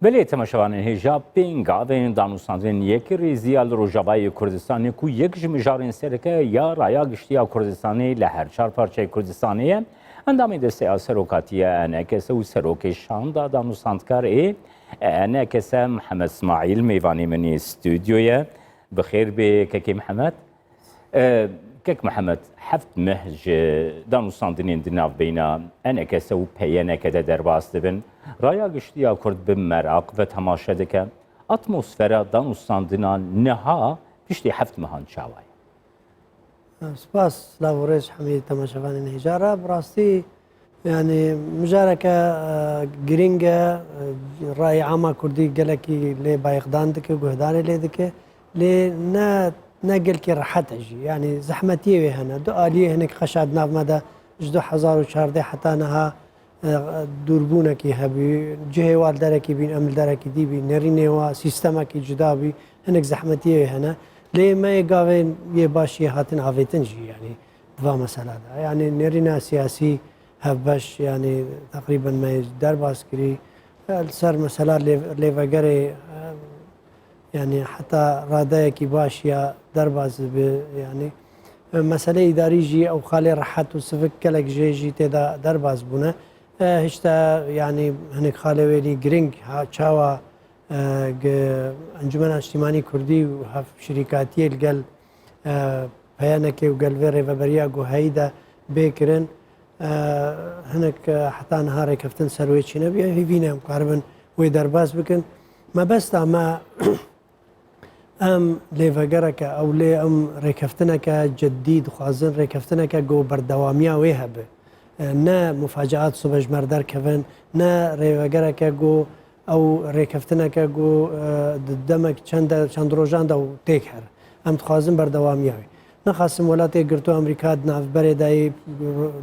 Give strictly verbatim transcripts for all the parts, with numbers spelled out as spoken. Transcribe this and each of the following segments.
Belê temaşevanên hêja, pêngavên danûstandinên Yekî Rêziya li Rojavayê Kurdistanê ku yek ji mijarên sereke ya raya giştî ya Kurdistanê li her çar parçeyê Kurdistanê ye, endamê Desteya Serokatî ya E N K S û Serokê Şanda Danûstandkar ê E N K S Mihemed Smaîl mêvanê min ê stûdyoyê ye. Bi xêr bê kekê Mihemed. E, Kek Mihemed, heft meh ji danûstandinên di navbeyna E N K S û P Y N K de derbas dibin. Raya giştî ya Kurd bi meraq ve temaşe dike. Atmosfera danûstandinan niha piştî heft mehan çawa ye? Spas, silav û rêz hemî temaşevanên hêja re. Bi rastî, yanî, mijareke, e, girîng e, e, rayê ama kurdî gelekî lê bayixdan dike, guhdarê lê dike. Lê ne, ne gelkî rehet e jî. Yanî, zehmetiyê wê hene. Du aliyê hinek qeşa di nav me de ji du hezar û çardeh heta niha, e, dûrbûnekî hebû. Cihê wa li derekî bîn, em li derekî dî bîn. Nerînê wa, sîstemekî cuda bû. Hinek zehmetiyê wê hene. Lê me yê gavên yê baş yê hatin avêtin jî, yanî, di va mesela de. Yanî, nêrîna siyasî hevbeş, yanî, teqrîben me yê derbas kirî. Li ser mesela lê-, lêvegerê, e, yanî, heta radeyekî baş ya derbas dibe, yanî, e, meselê îdarî jî ew xalê rehet û sivik gelek jê jî tê de derbas bûne. E, hişte, yanî, hinek xalê wêlî girîng ha, çawa e, gi Encûmena Niştîmanî Kurdî û hevşirîkatiyê li gel, e, P Y N K û gel vê rêveberiya ku heyî de bê kirin, e, hinek, e, heta niha rêkeftin ser wê çênebûye. Hêvî ne em karibin wê derbas bikin. Mebesta me em lêvegereke, ew lê em rêkeftineke cidî dixwazin, rêkeftineke ku berdewamiya wê hebe. E, ne mufacaat sibe ji me re derkevin, ne rêvegereke ku ew rêkeftineke ku, e, di demek çend de, çend rojan de têk here. Em dixwazin berdewamiya wê. Nexasim Welatê Girtu Amerîka di navberê de yê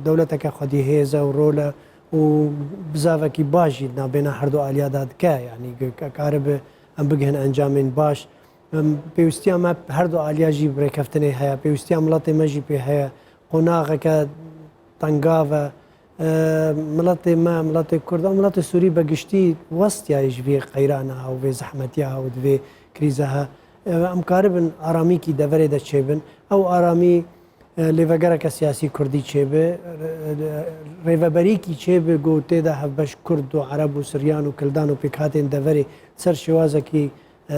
dewleteke xwedî hêz e û rol e û bizavekî baş jî di navbêna herdu aliya de dike. Yanî, ge-, ke-, karibe em bigihin encamên baş. Em, pêwîstiya me her du aliya jî bi rêkeftinê heye. Pêwîstiya miletê me jî pê heye. Qonaxeke tengav e. E, miletê me, miletê Kurd, ew miletê Sûrî be giştî westiyaye ji vê qeyrana ha û vê zehmetiya ha û di vê krîze ha. E, em karibin aramîkî deverê de çêbin. Ew aramî, e, lêvegereke siyasî Kurdî çêbe, e, e, rêveberîkî çêbe ku tê de hevbeş Kurd û Ereb û Siryan û Kildan û pêkhatên deverê ser şêwazekî e,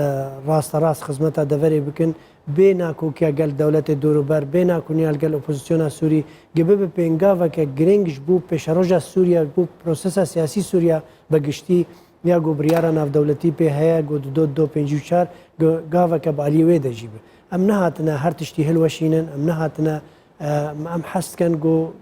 rasterast xizmeta deverê bikin, bê nakokiya gel dewletê dorûber, bê nakoniya li gel opozisyona Sûrî, gi bibe pêngaveke girîng ji bo pêşeroja Sûriye, bo prosesa siyasî Sûriye be giştî, ya ku biryara navdewletî pê heye, ku di do, do pêncî û çar, ku gaveke bi aliyê wê de jî be. Em nehatine her tiştî hilweşînin, em nehatine, e, em hez dikin ku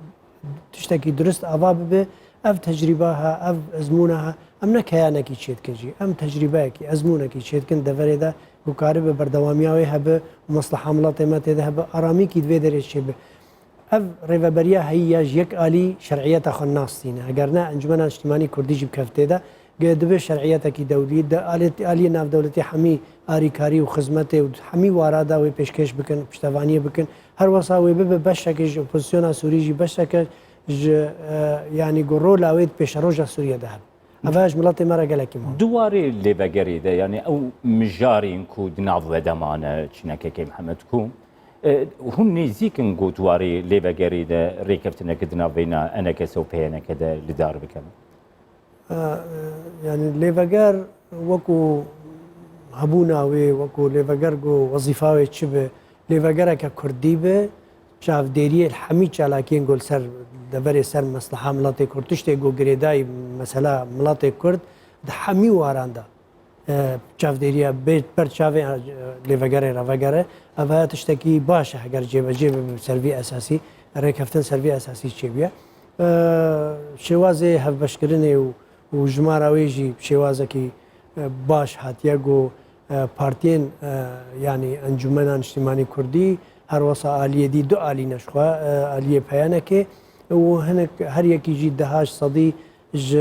tiştekî durist ava bibe. Ev tecrîba ha, ev ezmûna ha, em ne keyanekî çêdikin jî. Em tecrîbeyekî, ezmûnekî çêdikin deverê de ku karibe berdewamiya wê hebe û mesleha miletê me tê de hebe, aramîkî di vê derê çêbe. Ev rêveberiya heyî ya ji yek alî şer'iyeta xwe nastîne. Heger ne, Encûmena Niştîmanî Kurdî jî bikevtê de, Ge dibe şer'iyetekî dewlî, de alê-, aliyê navdewletî hemî arîkarî û xizmetê û hemî wara de wê pêşkêş bikin, piştevaniyê bikin. Her wesa wê bibe beşeke ji opozisyona Sûrî jî, beşeke ji, e, yanî ku rola wê di pêşeroja Sûriye de hebe. Ev ji miletê me re gelekî mehim. Di warê lêvegerê de, yanî ew mijarên ku di nav we de mane, çinekekê Mihemed ku, e, hûn nêzîk in ku di warê lêvegerê de rêkeftineke di navbeyna E N K S û P Y N K de li dar bikin? E, e, yanî lêveger wekû hebûna wê, wekû lêveger ku wezîfa wê çi be, lêvegereke kurdî be, çavdêriyê li hemî çalakiyên ku li ser deverê ser mesleha miletê kurd, tiştê ku girêdayî mesela miletê kurd di hemî waran de, e, çavdêriya bê ber çavê, e, lêvegerê re vegere. Ev haya tiştekî baş e, heger cêbecê bibe ser vî esasî, rêkeftin ser vî esasî çêbiye. E, şêwazê hevbeşkirinê û, û jimara wê jî şêwazekî, e, baş hatiye ku, e, partiyên, e, yanî Encûmena Niştîmanî Kurdî, her wesa aliyê dî du alî ne ji xwe, e, aliyê P Y N K û hinek her yekî jî deha ji sedî ji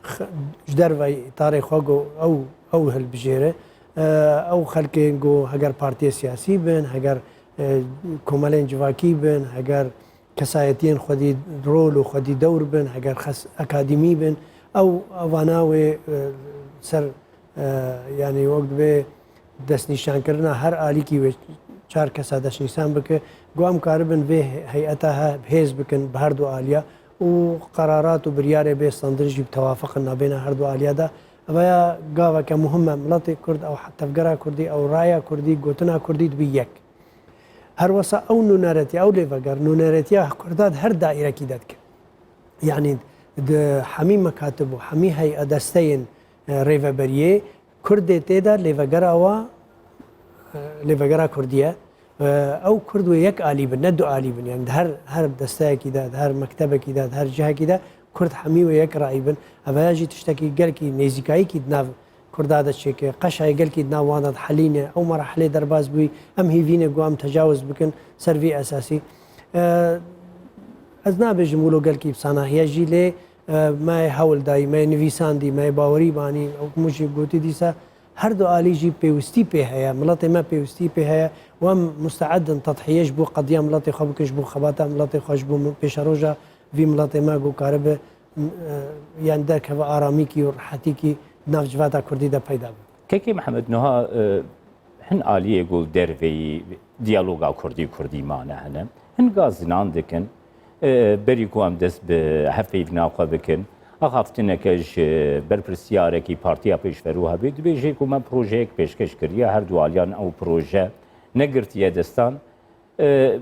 x-, ji derve îtarê xwe ku ew, ew hilbijêre. E, ew xelkên ku heger partiyê siyasî bin, heger, e, komelên civakî bin, heger kesayetiyên xwedî rol û xwedî dewr bin, heger xes-, akademî bin, ew evana wê, e, ser, e, yanî wek dibê destnîşankirina her alîkî wê çar kesa destnîşan bike, ku em karibin vê heyeta he hêz bikin bi her du aliya û qerarat û biryarê bê standin jî bi tewafiqin nabêna her du aliya de. Ev ya gaveke muhim e. Miletê Kurd, ew tevgera Kurdî, ew raya Kurdî, gotina Kurdî dibî yek. Her wesa ew nûneretiya, ew lêveger, nûneretiya Kurda di her daîrekî de dike. Yanî di hemî mekatib û hemî hey'a desteyên, e, rêveberiyê, Kurd ê tê de lêvegera wa, e, lêvegera Kurdî ye. E, ew Kurd wê yek alî bin, ne du alî bin. Yanî di her, her desteyekî de, di her mektebekî de, di her cihekî de Kurd hemî wê yek rayî bin. Ev ya jî tiştekî gelkî nêzîkayîkî di nav Kurda de çêke. Qeşayê gelkî di nav wan de dihelîne. Ew merahilê derbas bûyî. Em hîvî ne ku em tecawiz bikin ser vî esasî. E, ez nabêjim wilo gelkî bi sanahiye jî lê, e, me hewl dayî, me nivîsandî, me bawerî banî, wek min jî gotî dîsa her du alî jî pêwistî pê heye, miletê me pêwistî pê heye û em musteed in tedhiye ji bo qediya miletê xwe bikin, ji bo xebata miletê xwe, ji bo pêşeroja vî miletê me ku karibe, e, yan derkeve aramîkî û rehetîkî di nav civata Kurdî de peyda be. Kekê Mihemed, niha, e, hin aliyê ku li derveyî diyaloga Kurdî-Kurdî mane hene. Hin gazinan dikin, e, berî ku em dest bi hevpeyvîna xwe bikin, axaftineke ji berpirsiyarekî Partiya Pêşverû hebe, dibêje ku me projeyek pêşkeş kiriye, her du aliyan ew proje negirtiye destan. E,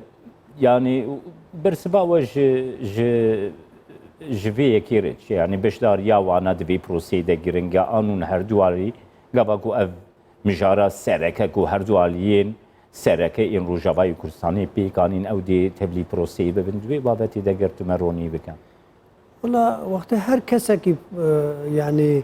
yanî bersiva we ji, ji, ji vê yekê re çi? Yanî beşdariya wana di vê proseyê de giring e, anûn her du alî, gava ku ev mijara sereke ku her du aliyên sereke ên Rojavayê Kurdistanê pêk anîn, ew dê tevlî proseyê bibin. Di vê babetê de ger tu me ronî bike. Wela wextê her kesekî, e, yanî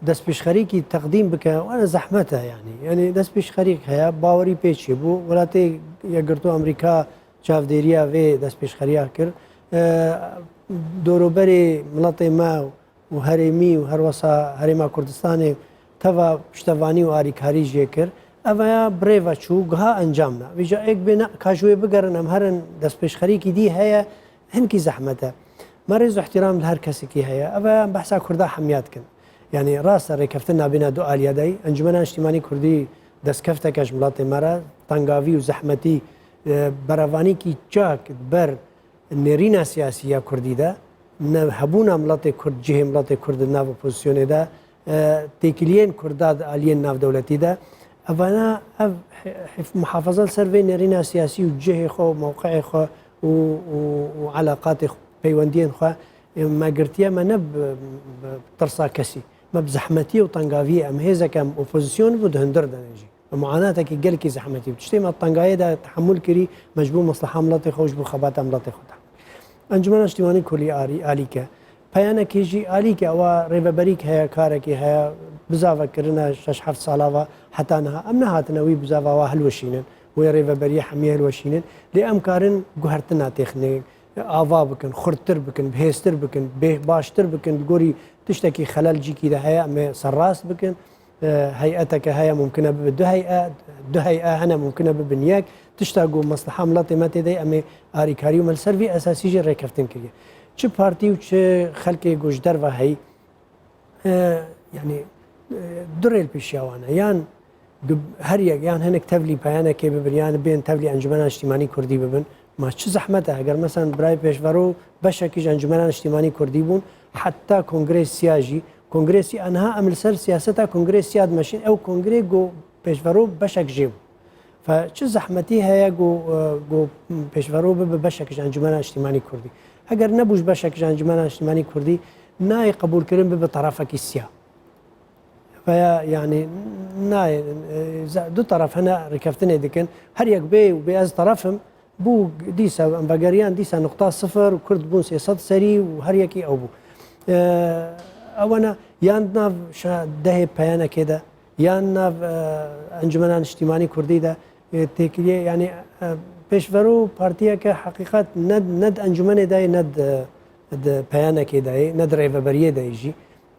destpêşxerîkî teqdîm bike, were zehmet e yanî. Yanî destpêşxerîk heye, bawerî pê çêbû. Welatê Yekgirtû Amerîka çavdêriya vê destpêşxeriya kir. E, doroberê miletê me û herêmî û her wesa Herêma Kurdistanê teva piştevanî û alîkarî jê kir. Ev ya bi rê ve çû, giha encam da. Vêca êk bê ne, ka ji wê bigerin em herin destpêşxerîkî dî heye, hinkî zehmet e. Me rêz û ihtiram li her kesekî heye. Ev ya em behsa Kurda hemiya dikin. Yanî rast e rêkeftin nabêna du aliya de yî. Encûmena Niştîmanî Kurdî destkefteke ji miletê me re, tengavî û zehmetî, e, berevanîkî çak ber nêrîna siyasî ya Kurdî de, ne hebûna miletê Kurd, cihê miletê Kurd di nav opozisyonê de, e, têkiliyên Kurda di aliyên navdewletî de, evana ev hi-, hif-, muhafaza li ser vê nêrîna siyasî û cihê xwe û mewqeyê xwe û, û, û eleqatê xwe, peywendiyên xwe, e, me girtiye me ne bi, bi tirsa kesî, me bi zehmetiyê û tengaviyê, em hêzeke em opozisyon bû di hundir de ne jî. Bi muanatekî gelkî zehmetî bû. Tiştê me tengayê de tehemûl kirî, me ji bo mesleha miletê xwe û ji bo xebata miletê xwe de. Encûmena Niştîmanî Kurdî arî-, alîk e. Peyanekê jî alîk e, ewa rêveberîk heye, karekî heye, bizave kirine şeş heft sala ve heta niha. Em nehatine wî bizava wa hilweşînin, wê rêveberiyê hemiyê hilweşînin. Lê em karin guhertina têxinê ava bikin, xurttir bikin, bihêztir bikin, bê-, baştir bikin, di gorî tiştekî xelel cîkî de heye, em ê serrast bikin. E, heyeteke heye, mumkin e bibe du heye, du heye hene, mumkin e bibin yek. Tişta ku mesleha miletê me tê de, em ê arîkarî û me li ser vî esasî jî rêkeftin kiriye. Çi partî û çi xelkê ku ji derve heyî, e, yanî, e, du rêl pêşiya wan e. Yan du, her yek, yan hinek tevlî peyanekê bibin, yan bên tevlî Encûmena Niştîmanî Kurdî bibin. Ma çi zehmet e, eger mesela birayê pêşverû beşekî ji Encûmena Niştîmanî Kurdî bûn, heta Kongreyê Siya jî, Kongreyê Siya niha em li ser siyaseta Kongreyê Siya dimeşîn, ew kongrê ku pêşverû beşek jê bû. Fe çi zehmetî heye ku, e, ku pêşverû bibe beşek ji Encûmena Niştîmanî Kurdî? Eger nebû ji beşek ji Encûmena Niştîmanî Kurdî, nayê qebûlkirin bibe terefekî siya. Veya, yanî, nayê, e, ze-, du teref hene rêkeftinê dikin. Her yek bê û bê ez teref im, bû dîsa em vegeriyan dîsa nuqta sifir û Kurd bûn sê sed serî û her yekî ew bû. E, ewana yan di nav şa-, dehê peyanekê de, yan nav, e, Encûmena Niştîmanî Kurdî de, e, têkiliyê, yanî, e, pêşverû partiyeke heqîqet ne, ne di encûmenê de ye, ne di, di peyanekê de ye, ne di rêveberiyê de ye jî.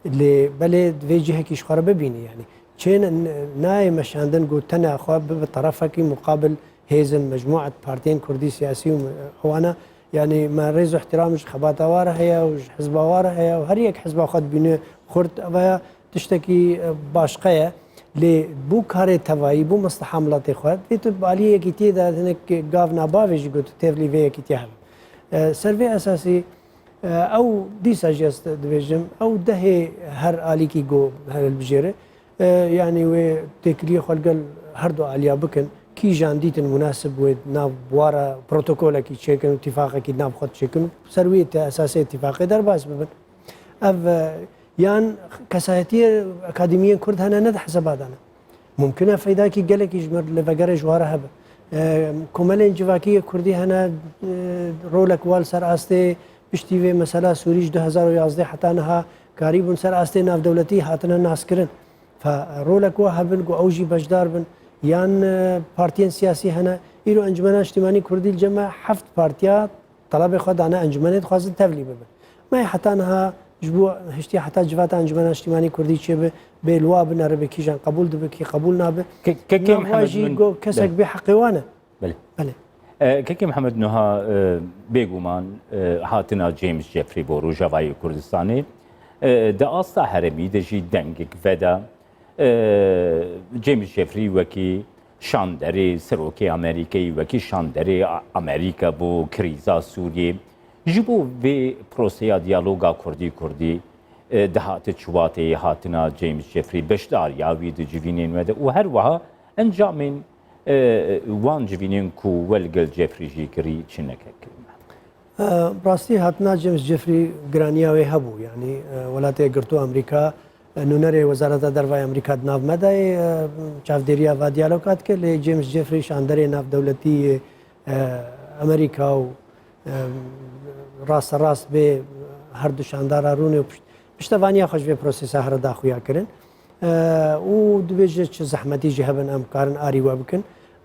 Lê belê divê cihekî ji xwe re bibînî, yanî. Çê ne, ne, nayê meşandin ku tena xwe bibe terefekî muqabil hêzin, mecmûet partiyên kurdî siyasî û me-, ewana, yanî me rêz û ihtiram ji xebata wa re heye û ji hizba wa re heye û her yek hizba xwe dibîne xurt, ev ya tiştekî, e, başqa ye. Lê bo karê tevayî, bo mesleha miletê xwe, vê tu bi aliyê yekîtiyê de hinek gav nabavê jî got, tevlî vê yekîtiya hebe. E, ser vê esasî, e, ew dîsa jî ez dibêjim, ew dehê her alîkî go hilbijêre. E, yanî wê têkiliyê xwe li gel her du aliya bikin. Kîjan dîtin munasib wê nav wara protokolekî çêkin û tîfaqekî nav xwe çêkin û ser wê te esasê tîfaqê derbas bibin. Ev, e, yan kesayetiyê akademiyên Kurd hene ne di heseba de ne. Mumkin e feydakî gelekî ji mir li vegerê ji wara hebe. E, komelên civakî yê Kurdî hene, e, rolek wa li ser astê piştî vê mesela Sûrî ji du hezar û yazdeh heta niha karîbûn ser astê navdewletî hatine naskirin. Fa rolek wa hebin ku ew jî beşdar bin. Yan, e, partiyên siyasî hene. Îro Encumena Niştimanî Kurdî li cem me heft partiya Telebê xwe dane encûmenê dixwazin tevlî bibin. Me heta niha ji bo hiştiye heta civata Encûmena Niştimanî Kurdî çêbe, bê li wa bineribe kîjan qebûl dibe, kî qebûl nabe. Ke-, kekê Niha Mihemed jî min, go kesek bê heqê wan e. Belê. Belê. E, kekê Mihemed niha, e, bêguman, e, hatina James Jeffrey bo Rojavayê Kurdistanê, e, di asta herêmî de jî dengek veda. E, James Jeffrey wekî şanderê serokê Amerîkeyê, wekî şanderê A-, Amerîka bo krîza Sûriyê, ji bo vê proseya diyaloga Kurdî-Kurdî, e, dihate çiwateyê hatina James Jeffrey, beşdariya wî di civînên we de û her wiha encamên, e, wan civînên ku we li gel Jeffrey jî kirî çi neke kirine? E, rastî hatina James Jeffrey giraniya wê hebû. Yanî, e, Welatê Girtû Amerîka, e, nûnerê Wezareta Derva ya Amerîka di nav me de ye, e, çavdêriya va diyaloga dike, lê James Jeffrey şanderê navdewletî yê, e, Amerîka û, e, rasterast bê her du şandara rûnê û pişt-, piştevaniya xwe ji vê prosesa here da xuya kirin. E, û dibêje çi zehmetî jî hebin em karin arî we bikin.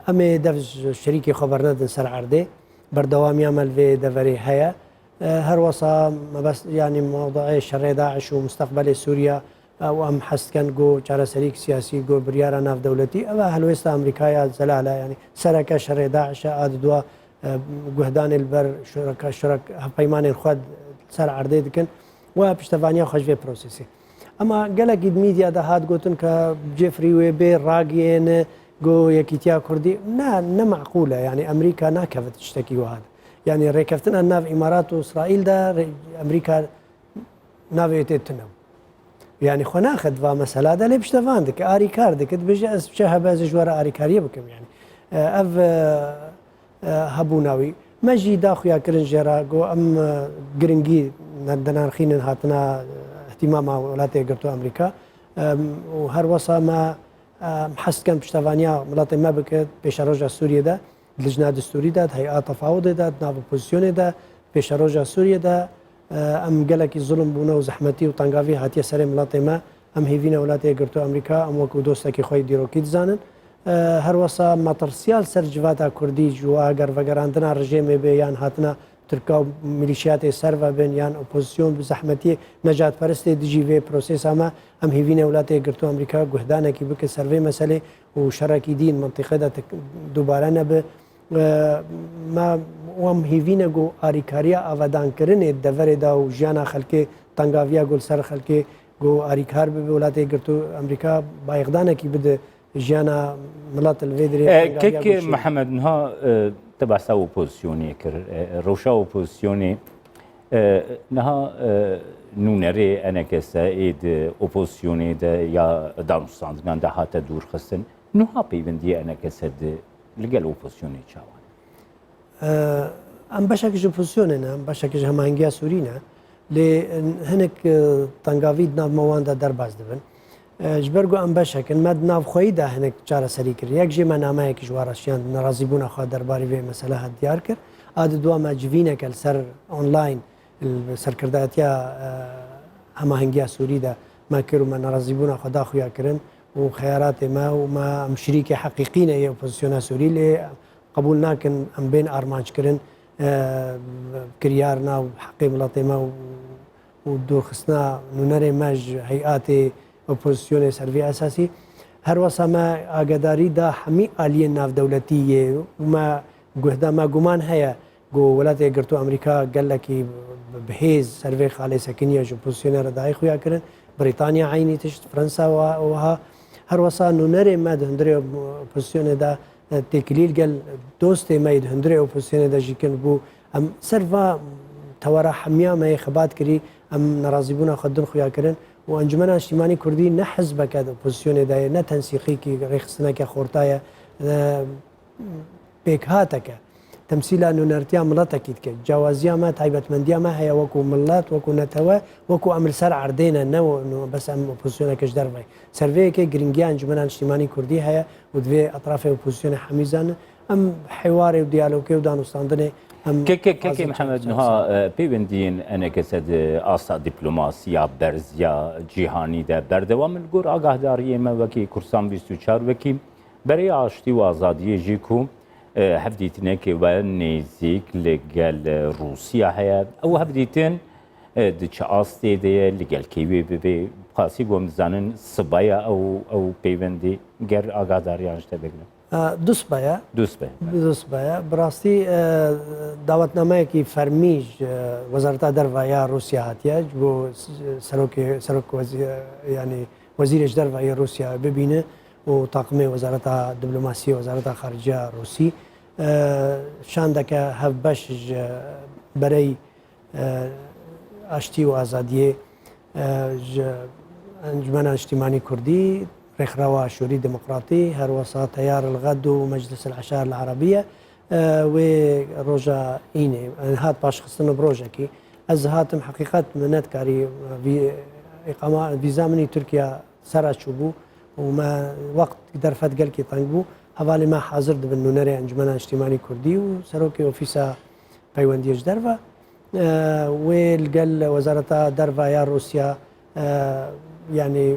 Em ê dev ji şerîkê xwe bernedin ser erdê. Berdewamiya me li vê deverê heye. E, her wesa mebest, yanî mewduê şerê DAIŞ û mustaqbelê Sûriye, e, û em hez dikin ku çareserîk siyasî, ku biryara navdewletî, ev e helwêsta Amerîkaya zelal e, yanî sereke şerê DAIŞ e, a di dua, e, guhdanê li ber şureka, şurek, hevpeymanên xwe ser erdê dikin. We piştevaniya xwe ji vê prosesê. Ema gelekî di medya de hat gotin ke Jeffrey wê bê ragihêne go Yekîtiya Kurdî. Ne, ne meqûl e. Yanî Amerîka nakeve tiştekî wiha de. Yanî rêkeftina nav Îmarat û Îsraîl de rê-, Amerîka navê wê tê tune. Yanî xwe naxe di va mesela de, lê piştevan dike, arîkar dike, dibêje ez çi hebe ez ê ji we re arîkariyê bikim yanî. E, ev, e, e, hebûna wî. Me jî da xuyakirin jê re, got em, e, giringî ne-, dinarxînin hatina, e, îhtîmama Welatê Girtû Amerîka. Em, û her wesa me, em, hez dikin piştevaniya miletê me bike pêşeroja Sûriyê de, di lijna distûrî de, di hey'a tefawudê de, di nav opozisyonê de, pêşeroja Sûriyê de, e, em gelekî zulm bûne û zehmetî û tengavî hatiye serê miletê me. Em hêvî ne Welatê Girtû Amerîka, em wekû dostekî xwe yê dîrokî dizanin. E, her wesa metirsiyal ser civata Kurdî ji wa eger vegerandina rejêmê bê yan hatina Tirka û milîşiyatê ser ve bin yan opozisyon bi zehmetiyê necatperestê dijî vê prosesa me, em hêvî ne Welatê Girtû Amerîka guhdanekî bike ser vê meselê û şerekî dî mintîqê de tik-, dubare nebe. E, me, em hêvî ne ku arîkariya avedankirinê di deverê de û jiyana xelkê, tengaviya ku li ser xelkê ku arîkar bibe, Welatê Girtû Amerîka bayixdanekî bide jiyana milet li vê dirê. E, tengaviya kek ku şêrî. Mihemed, niha, e, te behsa opozisyonê kir. E, rewşa opozisyonê, e, niha, e, nûnerê E N K S ê di opozisyonê de ya danûstandinan de hate dûrxistin. Niha peywendiyê E N K S di li gel opozisyonê çawa ne? Em beşek ji opozisyonê ne, em beşek ji Hemahengiya Sûrî ne. Lê hinek, e, tengavî di nav me wan de derbas dibin. E, ji ber ku em beşek in, me di nav xweyî de hinek çareserî kir. Yek jê me nameyekî ji wan re şiyand, nerazîbûna xwe derbarî vê mesele hat diyar kir. A di dua me civîneke li ser online, li serkirdayetiya, e, Hemahengiya Sûrî de me kir û me nerazîbûna xwe da xuya kirin û xeyaratê me û me em şirîkê heqîqî ne yê opozisyona Sûrî, lê qebûl nakin em bên armanc kirin, e, kiryar nav heqê miletê me û, û dûrxistina nûnerê me ji heyatê opozisyonê ser vê esasî. Her wesa me agedarî da hemî aliyên navdewletî yê û me guhda me guman heye ku Welatê Girtû Amerîka gelekî bi hêz ser vê xalê sekiniye ji opozisyonê re dayê xuya kirin. Brîtanya eynî tişt, Fransa wa- wiha. Her wesa nûnerê me di hundirê opozisyonê de, e, têkilî li gel dostê me yê di hundirê opozisyonê de jî kin bû. Em ser va tewera hemiya me yê xebat kirî, em nerazîbûna xwe din xuya kirin û Encûmena Niştîmanî Kurdî ne hizbeke di opozisyonê de ye, ne tensîqîkî rêxistineke xorta ye, e, pêkhateke. Temsîla nûnertiya miletekî dike. Cawaziya me, taybetmendiya me heye wekû milet, wekû netewe, wekû em li ser erdê ne, ne we-, no, bes em opozisyoneke ji derve ye. Ser vê yekê giringiya Encûmena Niştîmanî Kurdî heye û divê etrafê opozisyonê hemî zanin. Em hêwarê û diyalogê û danûstandinê em Kek, kek, kekê hazir Mihemed çav- Nuha, e, pêwendiyên E N K S di asta diplomasiya berz ya cîhanî de berdewam in. Li gor agahdariyê me wekî Kursan bîst û çar wekî berê aştî û azadiyê jî ku, e, hevdîtinekê we nêzîk li gel Rûsya heye. Ew hevdîtin, e, di çi astê de ye, li gel kê wê bibe? Qasî ku em dizanin sibe ye ew, ew pêwendî, ger agahdariyan ji te bigrin. E, du sibe ye. Du sibe. Du sibe ye. Bi rastî, e, dawetnameyekî fermî ji Wezareta Derve ya Rûsya hatiye, ji bo s-, serokê, serok wezî-, yanî wezîrê ji derve yê Rûsya bibîne û taqimê Wezareta Diplomasiyê, Wezareta Xariciya Rûsî, e, şandeke hevbeş ji berey e, aştî û azadiyê, e, ji Encûmena Niştîmanî Kurdî, Rêkxirawa Aşûrî Demokratî, her wesa Teyar el Xed û Meclis el Eşar el Erebiye, e, wê roja înê, e, hat paşxistin bi rojekî. Ez hatim heqîqet min nedikarî, e, vî-, îqama, vîza min î Tirkiya ser re çûbû û me wext derfet gelkî teng bû. Hevalê me hazir dibin nûnerê Encûmena Niştîmanî Kurdî û serokê Ofîsa Peywendiyê ji derve. E, wê li gel Wezareta Derve ya Rûsya, e, yanî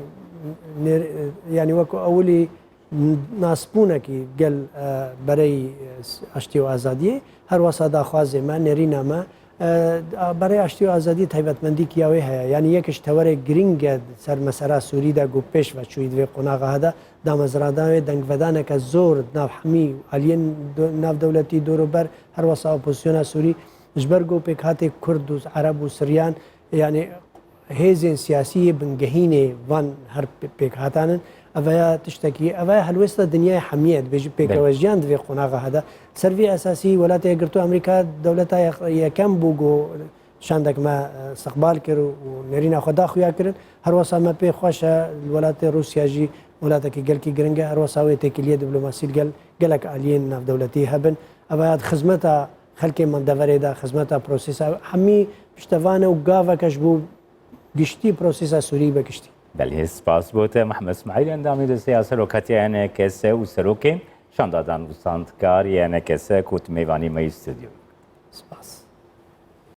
nêr-, yanî wekû ewilî nasbûnekî gel, e, berey, e, aştî û azadiyê, her wesa daxwazê me, nêrîna me, e, berey aştî û azadiyê taybetmendî kiya wê heye. Yanî yek ji tewerê girîng e ser mesela Sûrî de ku pêş ve çûyî di vê qonaxa de, damezrandana wê dengvedaneke zor di nav hemî aliyên do-, navdewletî dor û ber, her wesa opozisyona Sûrî, ji ber ku pêkhatê Kurd û Ereb û Siryan, yanî hêzên siyasî yê bingehînê van her pê-, pêkhatan in. Ev ya tiştekî, ev ya helwêsta dinyayê hemî ye, dibêjî pêkewejiyan di vê qonaxa hede. Ser vî esasî Welatê Yekgirtû Amerîka dewleta ye-, yekem bû ku şandek me, e, istiqbal kir û nêrîna xwe da xuya kirin. Her wesa me pê xweş e, li welatê Rûsya jî welatekî gelkî giring e. Her wesa wê têkiliyê diplomasî li gel gelek aliyên navdewletî hebin. Ev ya di xizmeta xelkê me deverê de, xizmeta prosesa hemî piştevan e û gaveke ji bo giştî prosesa Sûrî be giştî. Belê, spas bo te. Mehmet Smaîl, endamê desteya serokatiya E N K S û serokê şanda danûstandkar yê E N K S ku tu mêvanî me yî stûdyo. Spas.